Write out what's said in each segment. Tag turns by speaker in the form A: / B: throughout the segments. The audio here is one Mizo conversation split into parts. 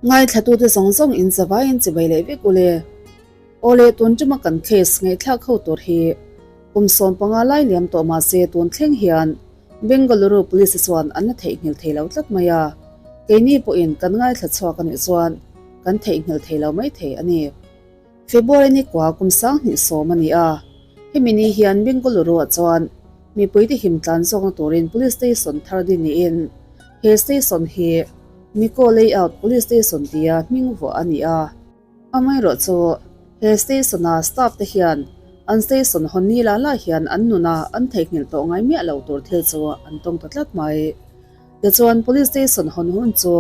A: Ngaithlatute zawng zawng in zavaiin chibai leh vek ule. Awle tun tuma kan case ngaihthlak ho tur hi kum 15 lai liam tawh mahse tun thleng hian Bengaluru Police chuan an la theihnghilh thei lo tlat mai a, keini pawhin kan ngaithla chhuak a nih chuan kan theihnghilh thei lo mai thei a ni. February ni kua kum 2010 a ni a, hemi ni hian Bengaluru ah chuan mipuite him tlan zawkna turin Police Station thar din niin he station hi Miko Layout Police Station tia hming vuah a ni a. Amaherawh chu he station a staff te hian an station hawn ni la la hian an nuna an theihnghilh tawh ngai miah lo tur thil chu an tawng ta tlat mai. Tichuan Police Station hawn hun chu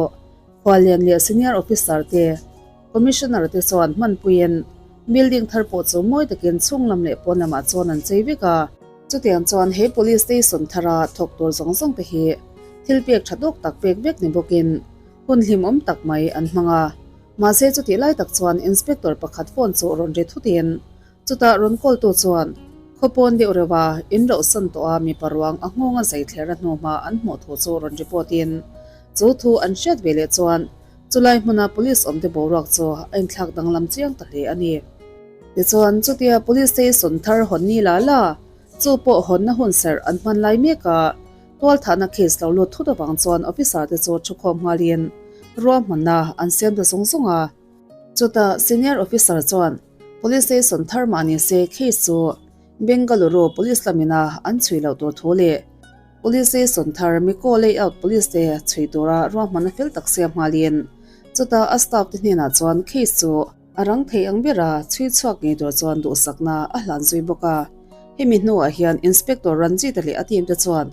A: Khuallian leh Senior Officer te, Commissioner te chuan hmanpuiin building thar pawh chu mawi takin chhung lam leh pawn lamah chuan an chei vek a. Chutiang chuan he Police Station thara thawk tur zawng zawng te hi thil pek tha tawk tak pek vek ni bawkin hun hlimawm tak mai an hmang a. Mahse chutih lai tak chuan Inspector pakhat phone chu rawn ri thutin chutah rawn call tu chuan khawpawn deuh reuha in rohsan tawh a mipa ruang a nghawnga zai thler a hnuhma an hmuh thu chu rawn report in chu thu an hriat ve leh chuan chulai hmuna police awmte boruak chu a inthlak danglam chiang ta hle a ni. Tichuan chutia police station thar hawn ni la la chu pawh hawnna hun serh an hman lai mek a, Tualthahna case lo lut thut avang chuan officer te chu thukhawm nghalin ruahmanna an siam ta zung zung a. Chutah senior officer chuan police station thar mah ni se case chu Bengaluru police lamina an chhui loh tur thu leh police station thar Miko layout police te chhui tura ruahmanna fel tak siam nghalin chutah a staff te hnenah chuan case chu A rang thei ang bera chhui chhuak ngei tur chuan duhsakna a hlan zui bawk a. Hemi hnuah hian Inspector Ranjit-a leh a team te chuan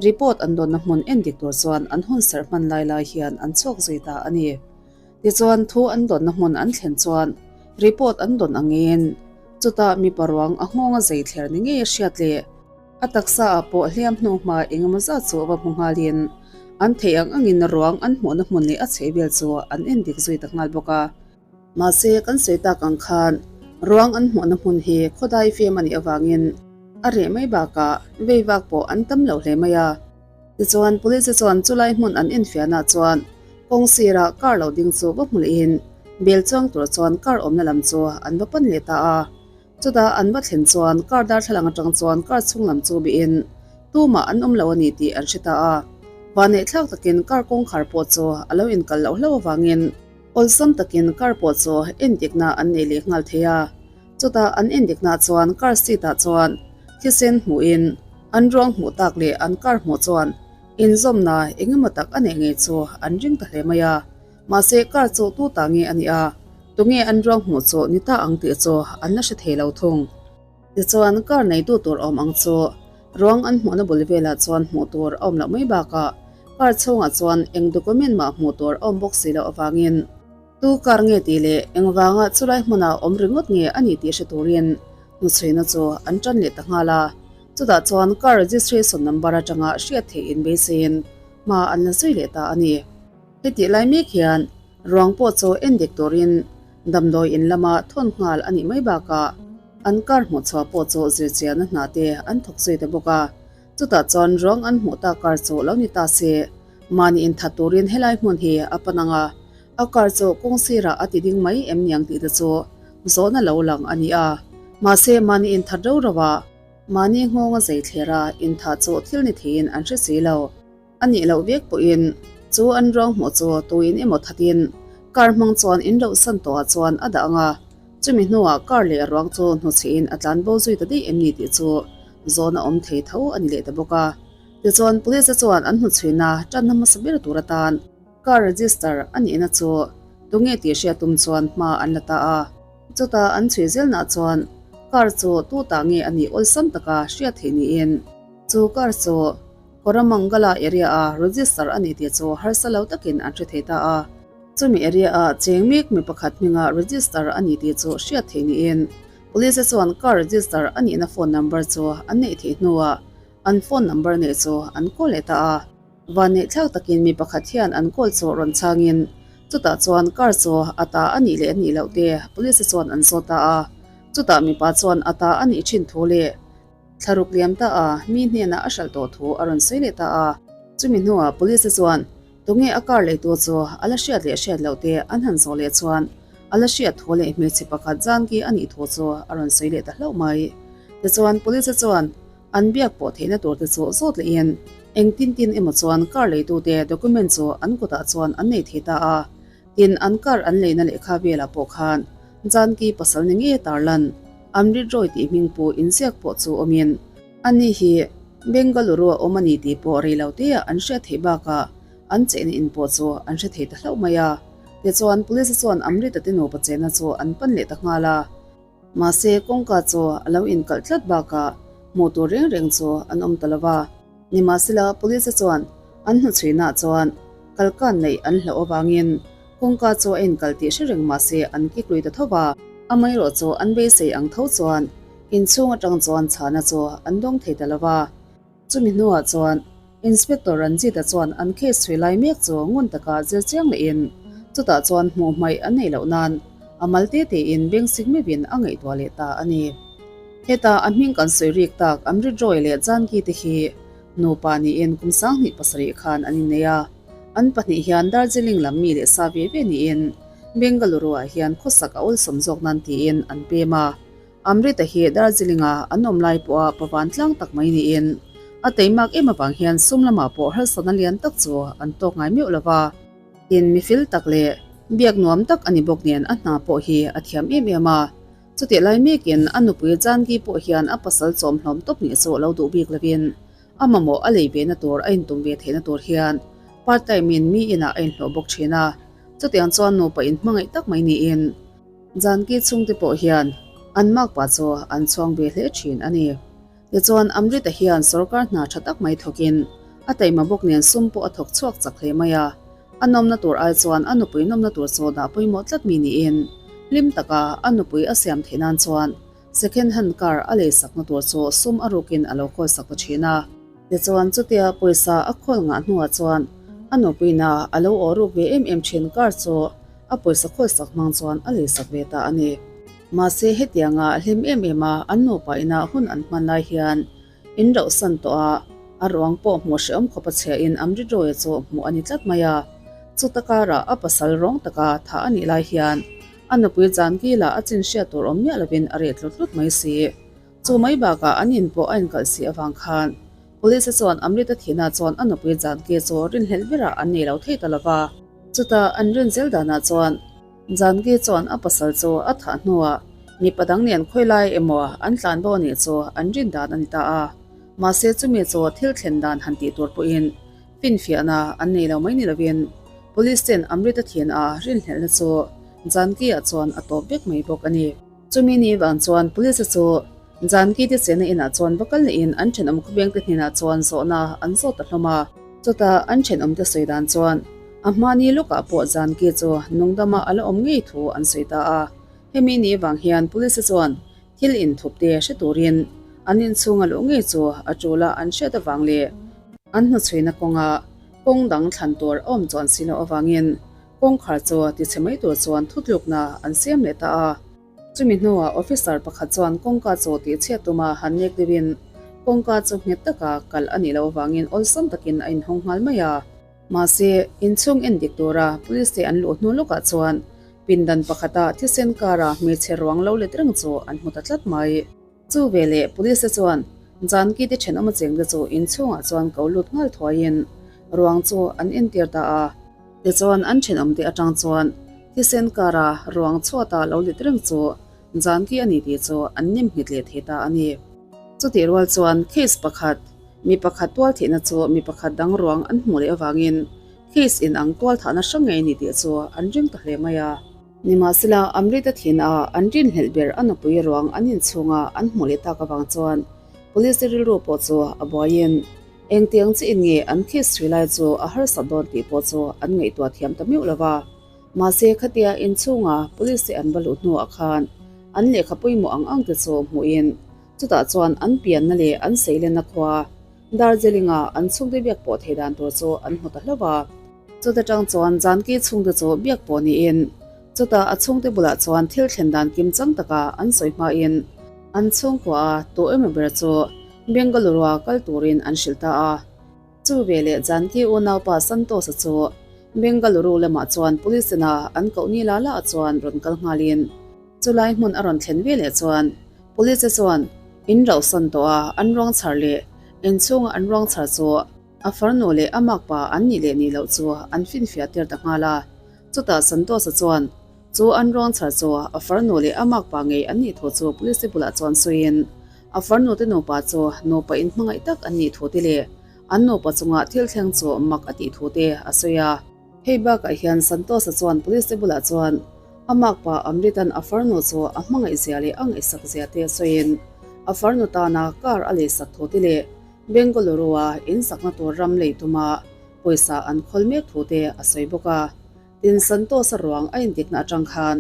A: report an dawnna hmun en dik tur chuan an hun serh hman lai lai hian an chhuak zui ta a ni. Tichuan thu an dawnna hmun an thlen chuan report an dawn angin chutah mipa ruang a nghawnga zei thler ni ngei a hriat leh a taksa ah pawh hliam hnu hma engemaw zat chu va hmu nghalin an theih ang angin ruang an hmuhna hmun leh a chhehvel chu an en dik zui ta nghal bawk a. Mahse, kan sawi tak ang khan ruang an hmuhna hmun hi khawdai fem a nih avangin a reh mai bakah vei vak pawh an tam lo hle mai a. Tichuan, Police chuan chulai hmun an enfiahna chuan kawng sirah car lo ding chu va hmu lehin bel chuang tur chuan car awmna lam chu an va pan leh ta a. Chutah an va thlen chuan car darthlalang atang chuan car chhung lam chu bihin tumah an awm lo a ni tih an hre ta a. Vaneihthlak takin car kawngkhar pawh chu a lo inkal loh hlauh avangin Awlsam takin car pawh chu endikna an nei leh nghal thei a, chutah an endikna chuan car seat ah chuan thisen hmuhin an ruang hmuh tak leh an car hmuh chuan inzawmna engemaw tak a neih ngei chu an ring ta hle mai a, mahse car chu tu ta nge a nih a, tunge an ruang hmuh chu ni ta ang tih chu an la hre thei lo thung. Tichuan car neitu tur awm ang chu ruang an hmuhna bul velah chuan hmuh tur a awm loh mai bakah car chhungah chuan eng document mah hmuh tur a awm bawk si loh avangin tu car nge tih leh engvanga chulai hmunah awm ringawt nge a nih tih hre turin hnuchhuina chu an tan leh ta nghal a. Chutah chuan car registration number atanga hriat theih inbeiseiin hma an la zui leh ta a ni. Hetih lai mek hian ruang pawh chu endik turin damdawi in lama thawn nghal a nih mai bakah an car hmuh chhuah pawh chu zirchiahna hna te an thawk zui ta bawk a. Chutah chuan ruang an hmuh tak car chu lo ni ta se, mahni inthat turin helai hmun hi a pan ang a, a car chu kawng sirah a ti ding mai em niang tih te chu zawhna lo lang a ni a. Mahse mahni inthat rau rau a, mahni nghawnga zei thler a inthah chu thil ni theiin an hre si lo. A nih loh vek pawhin chu an ruang hmuh chu tuin emaw thatin car hmang chuan in rohsan tawhah chuan a dah ang a, chumi hnuah car leh a ruang chu hnuchhihin a tlan bo zui ta daih em ni tih chu zawn a awm thei tho a ni leh ta bawk a. Tichuan police te chuan an hnuchhuina tanna hmasa ber tur atan car register a nihna chu tunge tih hriat tum chuan hma an la ta a, chutah an chhui zelnah chuan car chu tu tah nge a nih awlsam taka hriat theih niin chu car chu Koramangala area a register a ni tih chu harsa lo takin an hre thei ta a. Chumi area a cheng mek mi pakhat hminga register a ni tih chu hriat theih niin Police chuan car register a nihna phone number chu an neih theih hnuah an phone number neih chu an call leh ta a. Vanneihthlak takin mi pakhat hian an call chu rawn chhangin chutah chuan car chu a ta a nih leh a nih loh te Police chuan an zawt ta a. Chutah mipa chuan a ta a nih thin thu leh Thlaruk liam ta a, mi hnenah a hralh tawh thu a rawn sawi leh ta a. Chumi hnuah Police chuan Tunge a car leitu chu a la hriat leh hriat loh te an han zawh leh chuan a la hriat thu leh hmeichhe pakhat Janki a nih thu chu a rawn sawi leh ta hlauh mai. Tichuan Police chuan an biak pawh theihna tur te chu zawt lehin engtin tin emaw chuan car leitute document chu an kutah chuan an nei thei ta a. Tin, an car an leina lehkha velah pawh khan Janki pasal ni ngei tarlan Amrit Roy tih hming pu inziak pawh chu awmin ani hi Bengaluru a awm a ni tih pawh rei lo teah an hriat theih bakah an chehna in pawh chu an hre thei ta hlauh mai a. Tichuan, Police chuan Amrita te nupa chehna chu an pan leh ta nghal a. Mahse, kawngka chu a lo inkalh tlat bakah hmuh tur reng reng chu an awm ta lo va. Nimahsela, Police chuan an hnuchhuinah chuan kalkan neih an hlauh avangin kawngka chu a inkalh tih hre reng mahse an kik lui ta tho va. Amaherawh chu an beisei ang tho chuan inchhung atang chuan chhana chu an dawng thei ta lo va. Chumi hnuah chuan Inspector Ranjit-a chuan an case chhui lai mek chu ngun taka zir chiang lehin chutah chuan hmuh hmaih an neih loh nan a mal te tein beng sik meuhin a ngaihtuah leh ta a ni. Heta a hming kan sawi rik tak Amrit Roy leh Janki te hi nupa niin kum 27 khan an innei a, an pahnih hian Darjeeling lam mi leh sa ve ve niin Bengaluru-ah hian khawsak a awlsawm zawk nan tiin an pem a. Amrita hi Darjeeling-a an awm lai pawha pavan tlang tak mai niin a teimak em avang hian sum lamah pawh harsatna lian tak chu an tawk ngai meuh lo va. Tin, mi fel tak leh biak nuam tak a ni bawk nen a hna pawh hi a thiam em em a. Chutih lai mekin a nupui Janki pawh hian a pasal chawmhlawm tawp nih chu lo duh bik lovin a mamawh a lei ve na tur a intum ve theihna tur hian part time in mi inah a inhlawh bawk thin a. Chutiang chuan nupa inhmangaih tak mai niin Janki chhungte pawh hian an makpa chu an chhuang ve hle thin a ni. Tichuan, Amrita hian sorkar hna tha tak mai thawkin a taima bawk nen sum pawh a thawk chhuak chak hle mai a. A nawmna tur ai chuan a nupui nawmna tur chu dah pawimawh tlat mi niin hlim taka a nupui a siam theih nan chuan second hand car a lei sakna tur chu sum a rukin a lo khawl sak ta thin a. Tichuan, chutia pawisa a khawl ngah hnuah chuan a nupuina a lo aw ruk ve em em thin car chu a pawisa khawl sak hmang chuan a lei sak ve ta a ni. Mahse, hetianga hlim em em a an nupa ina hun an hman lai hian in rauhsan tawh a, a ruang pawh hmuh hrehawm khawp a chhiahin Amrit Roy-a chu hmuh a ni tlat mai a. Chuta karah a pasal rawng taka thah a nih lai hian a nupui Janki lah a chin hriat tur awm miah lovin a reh tlut tlut mai si. Chu mai bakah an in pawh a inkalh si avang khan Police chuan Amrita thihna chuan a nupui Janki chu rinhlelh berah an nei lo thei ta lova. Chutah an rin zel danah chuan Janki chuan a pasal chu a thah hnuah mipa dang nen khawi lai emaw an tlan bo anih chu an rin dan a ni ta a. Mahse chumi chu thil thlen dan han tih tur pawhin finfiahna an nei lo mai ni lovin Police ten Amrita thihna a rinhlelhna chu Janki-ah chuan a tawp vek mai bawk a ni. Chumi ni vang chuan Police chu Janki te chena inah chuan va kal lehin an thenawm khawveng te hnenah chuan zawhna an zawt ta hlawm a. Chutah an thenawm te sawi dan chuan a hmani lawkah pawh Janki chu nungdama a la awm ngei thu an sawi ta a. Hemi ni vang hian Police chuan thil inthup te hre turin an inchhunga luh ngei chu a tul a an hriat avang leh an hnuchhuina kawnga kawng dang thlan tur a awm chuan si loh avangin Kawngkhar chu tichhe mai tur chuan thutlukna an siam leh ta a. Chumi hnuah officer pakhat chuan kawngka chu tihchhiat tuma han nek deuhin kawngka chu nghet taka kalh a nih loh avangin awlsam takin a inhawng nghal mai a. Mahse, inchhung en dik tura police te an luh hnu lawkah chuan pindan pakhata thisen kara hmeichhe ruang lo let reng chu an hmu ta tlat mai. Chu veleh police te chuan Janki te thenawm a chengte chu inchhungah chuan ko lut nghal thuaiin ruang chu an entir ta a. Tichuan an thenawmte atang chuan thisen kara ruang chhuata lo let reng chu Janki a ni tih chu an nem nghet leh thei ta a ni. Chutih rual chuan case pakhat, mi pakhat tual thihna chu mi pakhat dang ruang an hmuh leh avangin case inang tual thahna hrang ngei a ni tih chu an ring ta hle mai a. Nimahsela, Amrita thin a an rinhlelh ber a nupui ruang an inchhunga an hmuh leh tak avang chuan Police te rilru pawh chu a buaiin engtiang chiin nge an case chhui lai chu a harsat dawn tih pawh chu an ngaihtuah thiam ta meuh lo va. Mahse, khatia inchhunga Police te an va luh hnuah khan an lehkha pawimawh ang ang te chu hmuhin chutah chuan an pianna leh an seilenna khua Darjeeling-a an chhungte biak pawh thei dan tur chu an hmu ta hlauh a. Chuta tang chuan Janki chhungte chu biak pawh niin chutah a chhungte bulah chuan thil thlen dan kim chang taka an sawi hmain an chhungkua a tu emaw ber chu Bengaluru-a kal turin an hrilh ta a. Chu veleh Janki unaupa Santosh-a chu Bengaluru lamah chuan police ina an koh ni la la ah chuan rawn kal nghalin chulai hmun a rawn thlen veleh chuan police te chuan in rauhsan tawh a an ruang chhar leh inchhunga an ruang chhar chu a farnu leh a makpa an nih leh nih loh chu an finfiah tir ta nghal a. Chutah Santosh-a chuan chu an ruang chhar chu a farnu leh a makpa ngei an nih thu chu police te bulah chuan sawiin a farnu te nupa chu nupa inhmangaih tak an nih thu te leh An nupa chungah thil thleng chu mak a tih thu te a sawi a. Hei bakah hian Santosh-a chuan police te bulah chuan a makpa Amrit-a'n a farnu chu a hmangaih zia leh a ngaihsak zia te sawiin a farnu tana car a leisak thu te leh Bengaluru-a insakna tur ram lei tuma pawisa an khawl mek thu te a sawi bawk a. Tin, Santosh-a ruang a indikna atang khan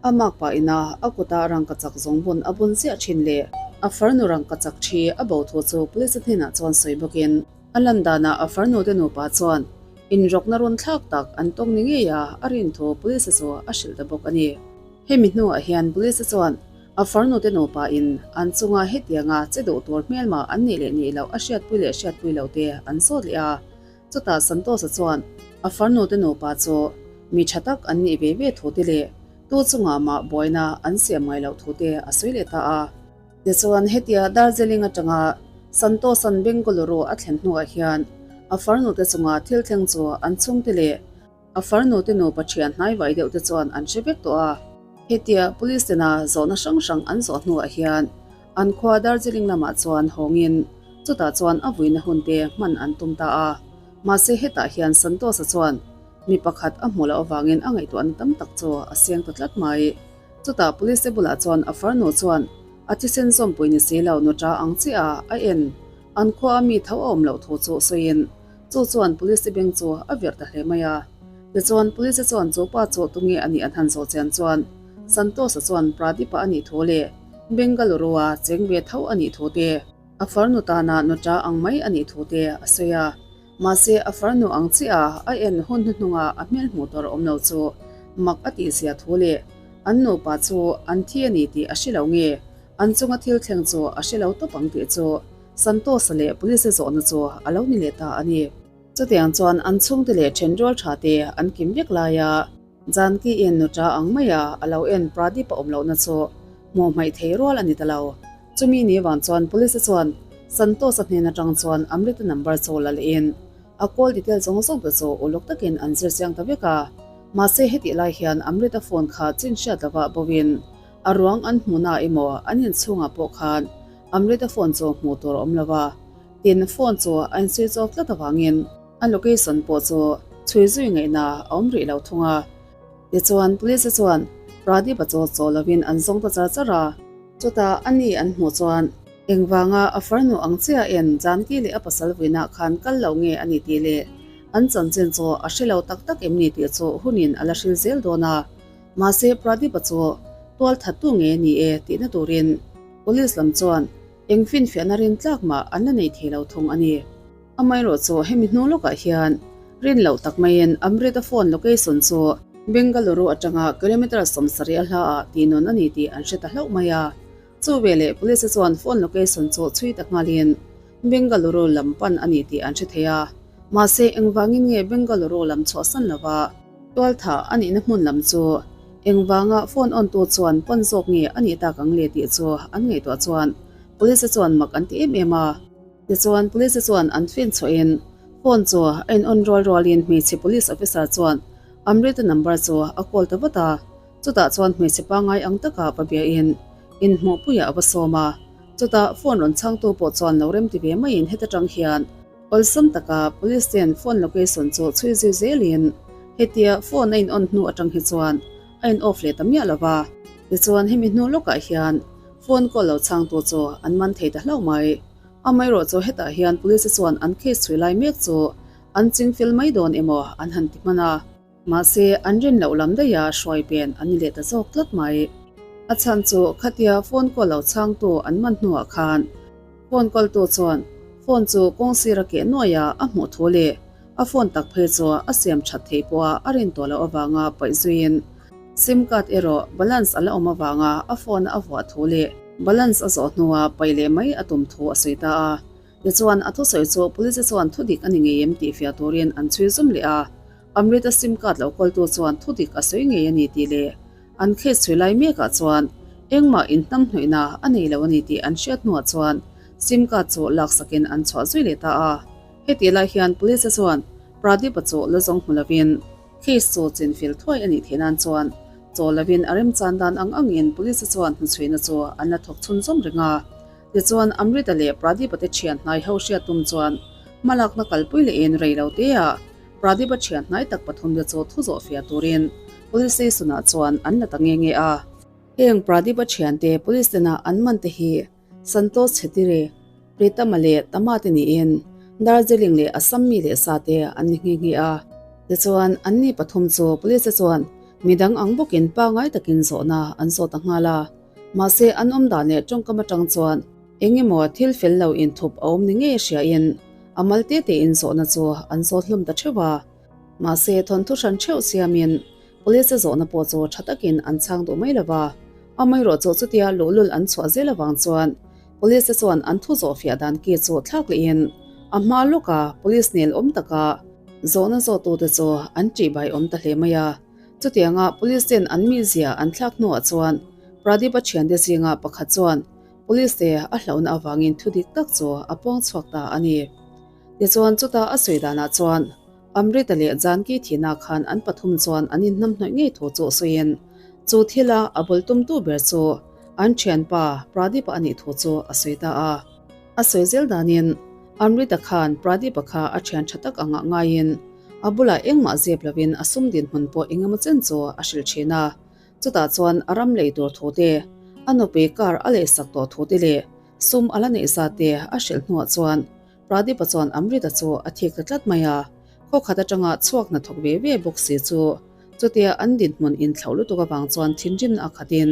A: a makpa ina a kuta rangkachak zawngbun a bun ziah thin leh a farnu rangkachak thi a bo thu chu police hnenah chuan sawi bawkin a lan danah a farnu te nupa chuan inrawkna run thlak tak an tawng ni ngei a a rin thu police chu a hrilh ta bawk a ni. Hemi hnuah hian police chuan a farnu te nupa in an chunga hetianga che duh tur hmelma an nih leh nih loh a hriatpui leh hriatpui loh te an zawt leh a. Chutah Santosa chuan a farnu te nupa chu mi tha tak an nih ve ve thu te leh tu chungah mah buaina an siam ngai loh thu te a sawi leh ta a. Tichuan hetia Darjeeling atanga Santosa'n Bengaluru a thlen hnuah hian a farnu te chunga thil thleng chu an chhungte leh A farnu te nupa thian hnaivai deuh te chuan an hre vek tawh a. Hetia police tena zawhna hrang hrang an zawh hnuah hian an khua Darjeeling lamah chuan hawngin chutah chuan a vuina hun te hman an tum ta a. Mahse hetah hian Santosh-a chuan mi pakhat a hmuh loh avangin a ngaihtuahna tam tak chu a siang ta tlat mai. Chutah police te bulah chuan a farnu chuan a thisen zawmpui ni si lo nuṭa ang chiah a a en an khua a mi tho a awm loh thu chu sawiin Chu chuan police beng chu a verh ta hle mai a. Tichuan police chuan chu pa chu tunge a nih an han zawh chian chuan Santosh-a chuan Pradeep-a a nih thu leh Bengaluru-a cheng ve tho a nih thu te, a farnu tana nuṭa ang mai a nih thu te a sawi a. Mahse a farnu ang chiah a en hun hnuhnunga a hmel hmuh tur a awm lo chu mak a tih zia thu leh an nupa chu an thi a ni tih a hre lo nge an chunga thil thleng chu a hre lo tawp ang tih chu Santosh-a leh police zawhna chu a lo ni leh ta a ni. Chutiang chuan an chhungte leh thenrual tha te an kim vek lai a, Janki-in nuṭa ang maia a lo en Pradeep-a awm lohna chu hmuh hmaih thei rual a ni ta lo. Chumi ni vang chuan police chuan Santosh-a hnen atang chuan Amrita number chu la lehin a call detail zawng zawng te chu uluk takin an zir chiang ta vek a. Mahse hetih lai hian Amrita phone kha chin hriat lovah bovin a ruang an hmuhna emaw an inchhungah pawh khan Amrita phone chu hmuh tur a awm lo va, tin phone chu a inchhui chawk tlat avangin a location pawh chu chhui zui ngaihna a awm rih lo thung a. Tichuan police chuan Pradeep-a chu chaw lovin an zawng ta char char a. Chutah a ni an hmuh chuan engvanga a farnu ang chiah en Janki leh a pasal vuinah khan kal lo nge a ni tih leh an chanchin chu a hre lo tak tak em ni tih chu hunin a la hril zel dawn a. Mahse Pradeep-a chu tual thattu nge ni e tihna turin Police lam chuan eng finfiahna rin tlak mah an la nei thei lo thung a ni. Amaherawh chu hemi hnu lawkah hian rin loh tak maiin Amrita phone location chu Bengaluru atanga kilometre 70 a hla ah tihnawn a ni tih an hre ta hlauh mai a. Chu veleh police chuan phone location chu chhui ta nghalin Bengaluru lam pan a ni tih an hre thei a. Mahse engvangin nge Bengaluru lam chhuahsan lova Tualtha a nihna hmun lam chu engvanga phone on tu chuan pawn zawk nge a nih tak ang le tih chu an ngaihtuah chuan police chuan mak an ti em em a. Tichuan police chuan an fin chhuahin phone chu a in on rual rualin hmeichhe police officer chuan Amrita number chu a call ta vat a, chutah chuan hmeichhe pangngai ang taka va biain inhmuhpuiah a va sawm a, chutah phone rawn chhangtu pawh chuan lo remti ve maiin heta tang hian Awlsam taka police ten phone location chu chhui zui zelin hetia phone a in on hnu atang hi chuan a in off leh ta miah lo va. Tichuan hemi hnu lawkah hian phone call lo chhangtu chu an man thei ta hlauh mai. Amaherawh chu hetah hian police chuan an case chhui lai mek chu an chingfel mai dawn emaw an han ti hman a. Mahse an rin loh lam daiha hruai pen an ni leh ta zawk tlat mai. A chhan chu khatia phone call lo chhangtu an man hnuah khan phone call tu chuan phone chu kawng sira keh nuaia a hmuh thu leh a phone tak phei chu a siam that theih pawha a rin tawh loh avanga paih zuiin sim card erawh balance a la awm avanga a phone a vuah thu leh balance a zawh hnua paih leh mai a tum thu a sawi ta a. Tichuan, a thusawi chu police chuan thudik a ni ngei em tih fiah turin an chhui zum leh a. Amrita sim card lo kawltu chuan thudik a sawi ngei a ni tih leh an case chhui lai mekah chuan engmah inhnamhnawihna a nei lo a ni tih an hriat hnuah chuan sim card chu laksakin an chhuah zui leh ta a. Hetih lai hian police chuan Pradeep-a chu la zawng hmu lovin case chu chinfel thuai a nih theih nan chuan chaw lovin a remchan dan ang angin police chuan hnuchhuihna chu an la thawk chhunzawm reng a. Tichuan, Amrita leh Pradeep-a te thian hnai ho hriat tum chuan hmalakna kalpui lehin rei lo teah Pradeep-a thian hnai tak pathumte chu thu zawh fiah turin Police Station-ah chuan an la ta nge nge a. Heng Pradeep-a thiante Police tena an man te hi Santosh Chhetri, Pritama leh Tama te niin Darjeeling leh Assam mi leh sa te an ni nghe nghe a. Tichuan, anni pathum chu Police te chuan midang ang bawkin pangai takin zawhna an zawh ta nghal a. Mahse, an awm dan leh tawngkam atang chuan eng emaw thil fel lo inthup a awm ni ngei a hriain a mal te tein zawhna chu an zawt hlawm ta theuh a. Mahse, thawnthu hran theuh siamin Police zawhna pawh chu tha takin an chhang duh mai lo va. Amaherawhchu chutia luhlul an chhuah zel avang chuan Police chuan an thu zawh fiah dan ki chu thlak lehin a hma lawka Police nel awm taka zawhna zawhtute chu an ṭihbai awm ta hle mai a. Chutianga Police ten an mizia an thlak hnuah chuan Pradeep-a thiante zinga pakhat chuan Police te a hlauhna avangin thu dik tak chu a puang chhuak ta a ni. Tichuan chuta a sawi danah chuan Amrita leh Janki thihna khan an pathum chuan an inhnamhnawih ngei thu chu sawiin chu thila a bul tumtu ber chu an thianpa Pradeep-a a nih thu chu a sawi ta a. A sawi zel danin Amrita khan Pradeep-a kha a thian tha tak angah ngaiin a bulah engmah zep lovin a sum dinhmun pawh engemaw chen chu a hrilh thin a. Chutah chuan a ram lei tur thu te, a nupui car a lehsak tawh thu te leh sum a la neih zat te a hrilh hnuah chuan Pradeep-a chuan Amrita chu a thik ta tlat mai a. Khaw khat atanga chhuak hnathawk ve ve bawk si chu chutia an dinhmun inthlauh lutuk avang chuan thinrimna a khatin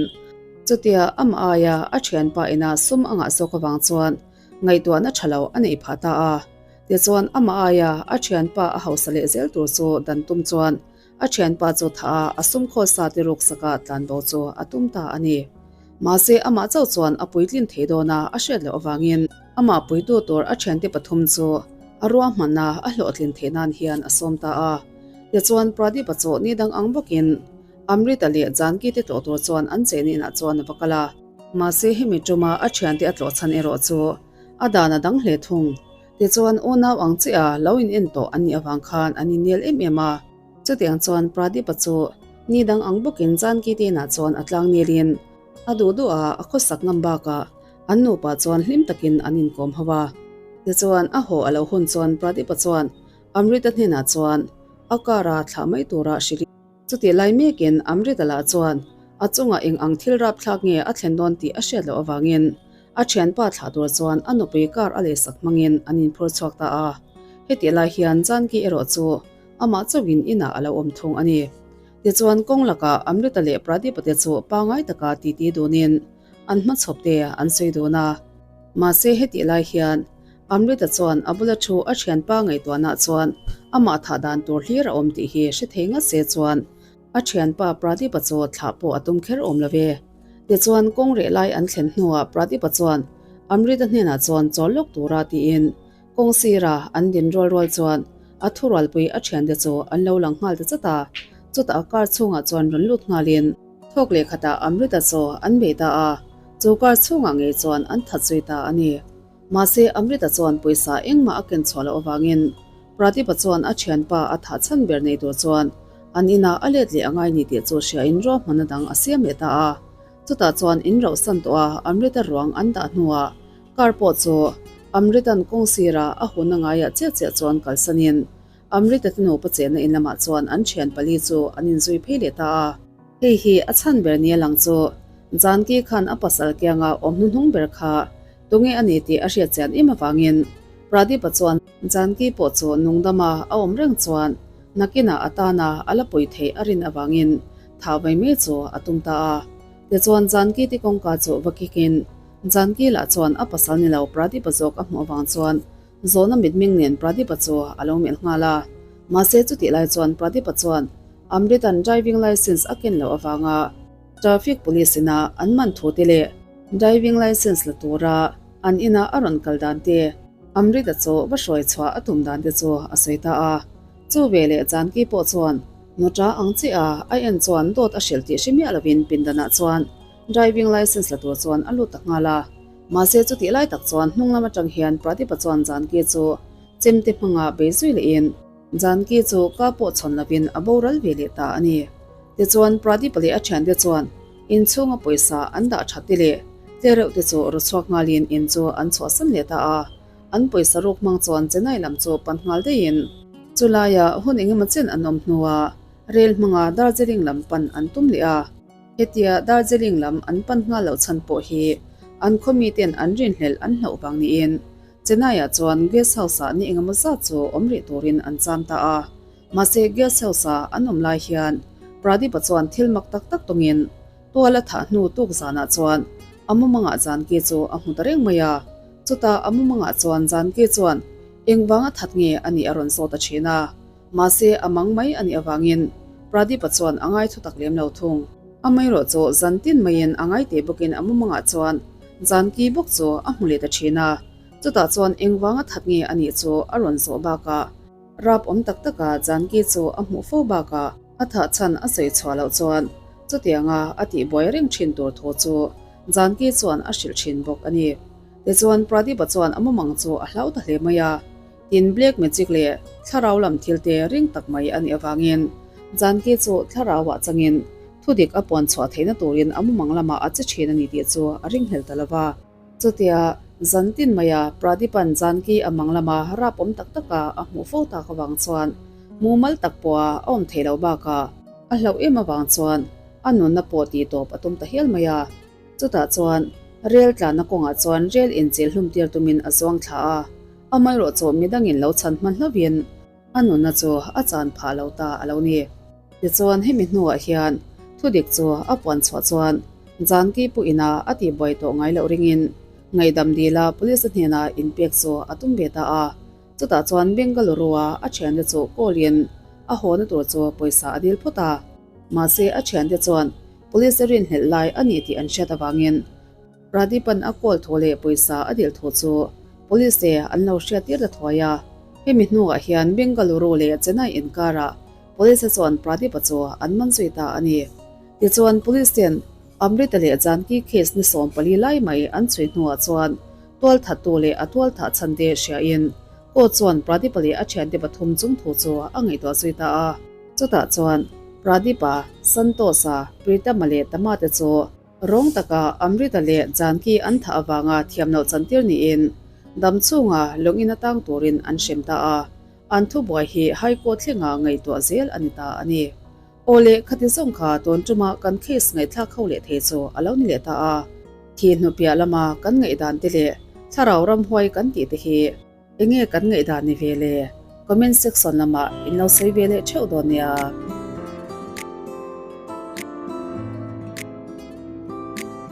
A: chutia amah aia a thianpa ina sum a ngah zawk avang chuan ngaihtuahna tha lo a neih phah ta a. Tichuan amah aia a thianpa a hausa leh zel tur chu dan tum chuan a thianpa chu thah a, a sum khawl sa te ruk saka tlanbo chu a tum ta a ni. Mahse amah chauh chuan a puitlin thei dawn a a hriat loh avangin amah puitu tur a thiante pathum chu a ruahmanna a hlawhtlin theih nan hian a sawm ta a. Tichuan Pradeep-a chu ni dang ang bawkin Amrita leh Janki te tlawh tur chuan an chehna inah chuan a va kal a. Mahse hemi tuma a thiante a tlawh chhan erawh chu a dan a dang hle thung. Tichuan unau ang chiah lo in en tawh an nih avang khan an inel em em a. Chutiang chuan Pradeep-a chu ni dang ang bawkin Janki te inah chuan a tlang nilin a duh duh a, a khawsak ngam bakah an nupa chuan hlim takin an inkawm ho a. Tichuan a haw a lo hun chuan Pradeep-a chuan Amrita hnenah chuan a car-a thlah mai tura hrilh in, Chutih lai mekin Amrita lah chuan a chungah eng ang thil rapthlak nge a thlen dawn tih a hriat loh avangin a thianpa thlah tur chuan a nupui car a lehsak hmangin an inphur chhuak ta a. Hetih lai hian Janki erawh chu amah chauhin inah a lo awm thung a ni. Tichuan kawng lakah Amrita leh Pradeep-a te chu pangai taka titi dunin an hmachhawp te an sawi dun a. Mahse hetih lai hian Amrita chuan a bula thu a thianpa ngaihtuahna chuan amah thah dan tur hlir a awm tih hi hre thei ngat se chuan a thianpa Pradeep-a chu thlah pawh a tum kher awm lo ve. Tichuan kawng reh lai an thlen hnuah Pradeep-a chuan Amrita hnenah chuan chawl lawk tura tiin kawng sira an din rual rual chuan a thurualpui a thiante chu an lo lang nghal ta chat a. Chutah a car chhungah chuan rawn lut nghalin thawk leh khatah Amrita chu an bei ta a, chu car chhungah ngei chuan an that zui ta a ni. Mahse, Amrita chuan pawisa engmah a ken chhuah loh avangin Pradeep-a chuan a thianpa a thah chhan ber nei tur chuan an inah a let leh a ngai ni tih chu hriain ruahmanna dang a siam leh ta a. Chutah chuan in rauhsan tawh a, Amrita ruang an dah hnuah car pawh chu Amrita'n kawng sirah a hunna ngaiah chiah chiah chuan kalsanin Amrita te nupa chenna in lamah chuan an thian pali chu an inzui phei leh ta a. Hei hi a chhan ber nia lang chu Janki khan a pasal kianga awm hnuhnung ber kha tunge a ni tih a hriat chian em avangin Pradeep-a chuan Janki pawh chu nungdama a awm reng chuan nakinah a tana a la pui theih a rin avangin thah mai mai chu a tum ta a. Tichuan Janki te kawngka chu va kikin Janki lah chuan a pasal ni lo Pradeep-a zawk a hmuh avang chuan Zawhna mitmeng nen Pradeep-a chu a lo melh nghal a. Mahse chutih lai chuan Pradeep-a chuan Amrit-a'n driving licence a ken loh avanga traffic police ina an man thu te leh driving licence la tura an ina a rawn kal dan te. Amrita chu va hruai chhuah a tum dan te chu a sawi ta a. Chu veleh Janki pawh chuan nuta ang chiah a a en chuan dawt a hrilh tih hre miah lovin pindanah chuan driving licence la tur chuan a lut ta nghal a. Mahse chutih lai tak chuan hnung lam atang hian Pradeep-a chuan Janki chu chemte hmanga bei zui lehin Janki chu ka pawh chhawn lovin a boral ve leh ta a ni. Tichuan Pradeep-a leh a thiante chuan inchhunga pawisa an dah that te leh tlereuh te chu ru chhuak nghalin in chu an chhuahsan leh ta a. An pawisa ruk hmang chuan Chennai lam chu pan nghal daihin chulaia hun engemaw chen an awm hnuah rel hmanga Darjeeling lam pan an tum leh a. Hetia Darjeeling lam an pan nghal loh chhan pawh hi an khaw miten an rinhlelh an hlauh vang niin Chennai-ah chuan guest house-ah ni engemaw zat chu awm rih turin an cham ta a. Mahse guest house-a an awm lai hian Pradeep-a chuan thil mak tak tak tawngin tual a thah hnu tuk zanah chuan a mumangah Janki chu a hmu ta reng mai a. Chutah a mumangah chuan Janki chuan engvanga that nge a nih a rawn zawt a thin a. Mahse a mang mai a nih avangin Pradeep-a chuan a ngai thutak lem lo thung. Amaherawh chu zan tin maiin a ngai teh bawkin a mumangah chuan Janki bawk chu a hmu leh ta thin a. Chutah chuan engvanga that nge a nih chu a rawn zawh bakah rap awm tak taka Janki chu a hmuh fo bakah a thah chhan a sawi chhuah loh chuan chutianga a tihbuai reng thin tur thu chu Janki chuan a hrilh thin bawk a ni. Tichuan Pradeep-a chuan a mumang chu a hlau ta hle mai a. Tin, black magic leh thlarau lam thil te ring tak mai a nih avangin Janki chu thlarauah changin thudik a puan chhuah theihna turin a mumang lamah a che thin a ni tih chu a ringhlel ta lo va. Chutia zan tin maia Pradeepan Janki a mang lama rap awm tak taka a hmuh fo tak avang chuan mumal tak pawha a awm theih loh bakah a hlauh em avang chuan a nunna pawh tih tawp a tum ta hial mai a. Chutah chuan rel tlanna kawngah chuan rel inchil hlum tir tumin a zuang thla a. Amaherawh chu midangin lo chhan hma hlauhin a nunna chu a chan phah lo ta a lo ni. Tichuan hemi hnuah hian thudik chu a puan chhuah chuan Janki pu ina a tihbuai tawh ngai loh ringin ngaihdam dila police hnena inpek chu a tum ve ta a. Chutah chuan Bengaluru-a a thiante chu call-in a hawna tur chu pawisa a dil phawt a. Mahse a thiante chuan police rinhlelh lai a ni tih an hriat avangin Pradeepan a call thu leh pawisa a dil thu chu Police te an lo hriat tir ta thuai a. Hemi hnuah hian Bengaluru leh Chennai inkarah Police te chuan Pradeep-a chu an man zui ta a ni. Tichuan Police ten Amrita leh Janki case ni 14 lai mai an chhui hnuah chuan tualthattu leh a tualthah chhan te hriain court chuan Pradeep-a leh a thiante pathum chung thu chu a ngaihtuah zui ta a. Chutah chuan Pradeep-a, Santosh-a, Pritam-a leh Tama te chu Rawng taka Amrita leh Janki an thah avanga thiam loh chantir niin dam chhunga lawngin atang turin an hrem ta a, an thubuai hi High Court thlenga ngaihtuah zel a ni ta a ni. Aw le, khati zawng kha tun tuma kan case ngaihthlak ho leh thei chu a lo ni leh ta a. Thi hnupiah lama kan ngaihdan te leh thlarau ramhuai kan tih te hi enge kan ngaihdan ni ve le? Comment section lamah in lo sawi ve leh theuh dawn nia.